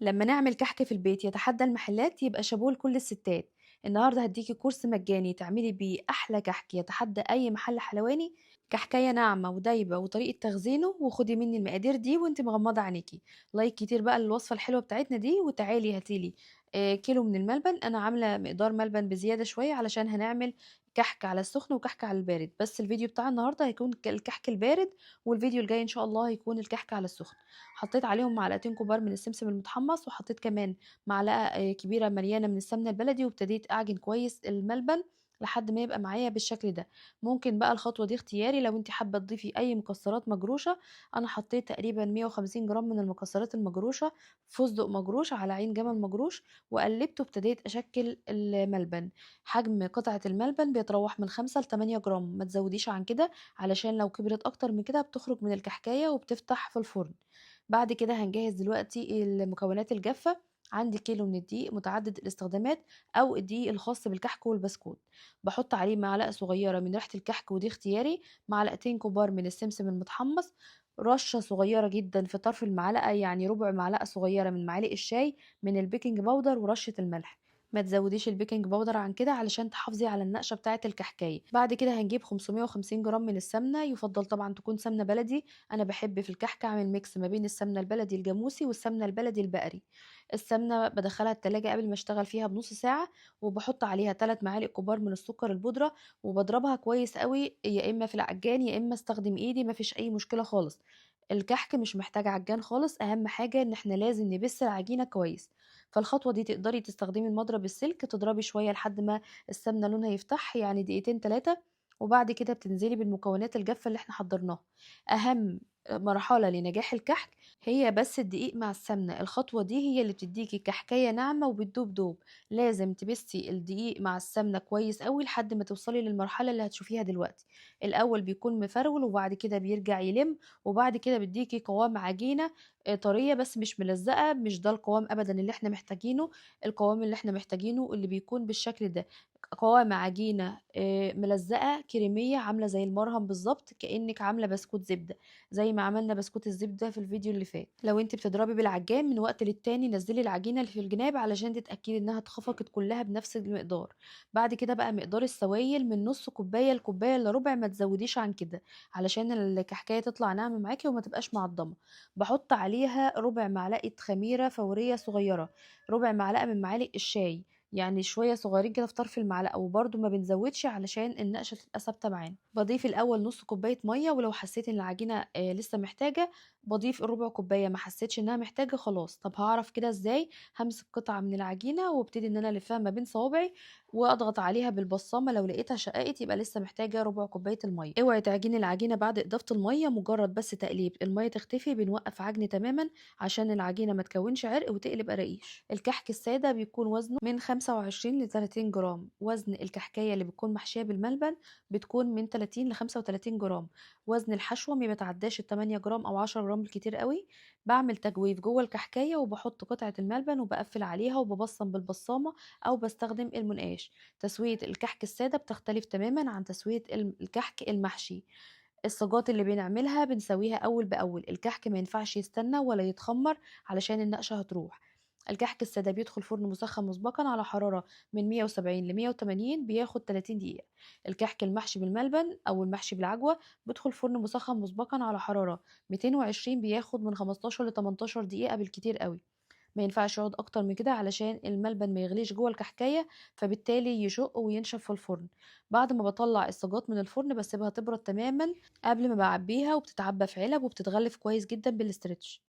لما نعمل كحك في البيت يتحدى المحلات يبقى شابوه لكل الستات. النهارده هديكي كورس مجاني تعملي بيه احلى كحك يتحدى اي محل حلواني، كحكايه ناعمة ودايبه وطريقه تخزينه. وخدي مني المقادير دي وانت مغمضه عينيكي. like كتير بقى للوصفه الحلوة بتاعتنا دي. وتعالي هاتيلي كيلو من الملبن. انا عامله مقدار ملبن بزيادة شوية علشان هنعمل كحك على السخن وكحك على البارد، بس الفيديو بتاع النهارده هيكون الكحك البارد، والفيديو الجاي ان شاء الله هيكون الكحك على السخن. حطيت عليهم معلقتين كبار من السمسم المتحمص، وحطيت كمان معلقه كبيرة مليانة من السمنة البلدي، وابتديت اعجن كويس الملبن لحد ما يبقى معايا بالشكل ده. ممكن بقى الخطوة دي اختياري لو انت حابة تضيفي اي مكسرات مجروشه. انا حطيت تقريبا 150 جرام من المكسرات المجروشه، فستق مجروش على عين جمل مجروش، وقلبته. وابتديت اشكل الملبن. حجم قطعه الملبن بيتراوح من 5 ل 8 جرام، ما تزوديش عن كده علشان لو كبرت اكتر من كده بتخرج من الكحكايه وبتفتح في الفرن. بعد كده هنجهز دلوقتي المكونات الجافة. عندي كيلو من الدقيق متعدد الاستخدامات او الدقيق الخاص بالكحك والبسكوت، بحط عليه معلقة صغيرة من ريحة الكحك ودي اختياري، معلقتين كبار من السمسم المتحمص، رشة صغيرة جدا في طرف المعلقة يعني ربع معلقة صغيرة من معالق الشاي من ال baking powder، ورشة الملح. ما تزوديش ال baking powder عن كده علشان تحافظي على النقشه بتاعه الكحكايه. بعد كده هنجيب 550 جرام من السمنة، يفضل طبعا تكون سمنه بلدي. انا بحب في الكحك اعمل mix ما بين السمنة البلدي الجاموسي والسمنه البلدي البقري. السمنة بدخلها التلاجة قبل ما اشتغل فيها بنص ساعة، وبحط عليها 3 معالق كبار من السكر البودره، وبضربها كويس قوي، يا اما في العجان يا اما استخدم ايدي، مفيش اي مشكلة خالص. الكحك مش محتاج عجان خالص، اهم حاجة ان احنا لازم نبس العجينة كويس. فالخطوه دي تقدري تستخدمي المضرب السلك، تضربي شوية لحد ما السمنة لونها يفتح، يعني دقيقتين 3، وبعد كده بتنزلي بالمكونات الجافه اللي احنا حضرناها. اهم مرحلة لنجاح الكحك هي بس الدقيق مع السمنة، الخطوة دي هي اللي بتديكي كحكايه ناعمة وبتدوب دوب. لازم تبسي الدقيق مع السمنة كويس قوي لحد ما توصلي للمرحلة اللي هتشوفيها دلوقتي. الاول بيكون مفرول وبعد كده بيرجع يلم، وبعد كده بيديكي قوام عجينه طرية بس مش ملزقه. مش ده القوام ابدا اللي احنا محتاجينه. القوام اللي احنا محتاجينه اللي بيكون بالشكل ده، قوام عجينه ملزقه كريميه عامله زي المرهم بالظبط، كانك عامله بسكوت زبدة زي ما عملنا بسكوت الزبدة في الفيديو اللي فات. لو انت بتضربي بالعجان من وقت للتاني نزلي العجينة اللي في الجناب علشان تتاكدي انها اتخفقت كلها بنفس المقدار. بعد كده بقى مقدار السوائل من نص كوباية لكوبايه الا ربع، ما تزوديش عن كده علشان الكحكايه تطلع ناعمة معاكي وما تبقاش معضمه. بحط عليها ربع معلقه خميره فورية صغيرة، ربع معلقه من معالق الشاي، يعني شوية صغيرين كده في طرف المعلقة، وبرده ما بنزودش علشان النقشه تبقى ثابتة معانا. بضيف الاول نص كوباية مية، ولو حسيت ان العجينة لسه محتاجه بضيف الربع كوباية، ما حسيتش انها محتاجه خلاص. طب هعرف كده ازاي؟ همسك قطعه من العجينة وابتدي ان انا الفها ما بين صوابعي واضغط عليها بالبصامه، لو لقيتها شققت يبقى لسه محتاجه ربع كوباية المية. اوعي تعجني العجينة بعد اضافه المية، مجرد بس تقليب المية تختفي بنوقف عجن تماما عشان العجينة ما تكونش عرق وتقلب قراقيش. الكحك السادة بيكون وزنه من 25 ل 30 جرام، وزن الكحكايه اللي بتكون محشيه بالملبن بتكون من 30 ل 35 جرام، وزن الحشوه ما بيتعداش ال 8 جرام او 10 جرام بالكتير قوي. بعمل تجويف جوه الكحكايه وبحط قطعه الملبن وبقفل عليها وببصم بالبصامه او بستخدم المنقاش. تسويه الكحك السادة بتختلف تماما عن تسويه الكحك المحشي. الصاجات اللي بنعملها بنسويها اول باول، الكحك ما ينفعش يستنى ولا يتخمر علشان النقشه هتروح. الكحك السادة بيدخل فرن مسخن مسبقا على حرارة من 170 ل 180، بياخد 30 دقيقة. الكحك المحشي بالملبن أو المحشي بالعجوة بيدخل فرن مسخن مسبقا على حرارة 220، بياخد من 15 ل 18 دقيقة بالكتير قوي. ما ينفعش يقعد اكتر من كده علشان الملبن ما يغليش جوه الكحكايه فبالتالي يشق وينشف في الفرن. بعد ما بطلع الصاجات من الفرن بسيبها تبرد تماما قبل ما بعبيها، وبتتعبى في علب وبتتغلف كويس جدا بال stretch.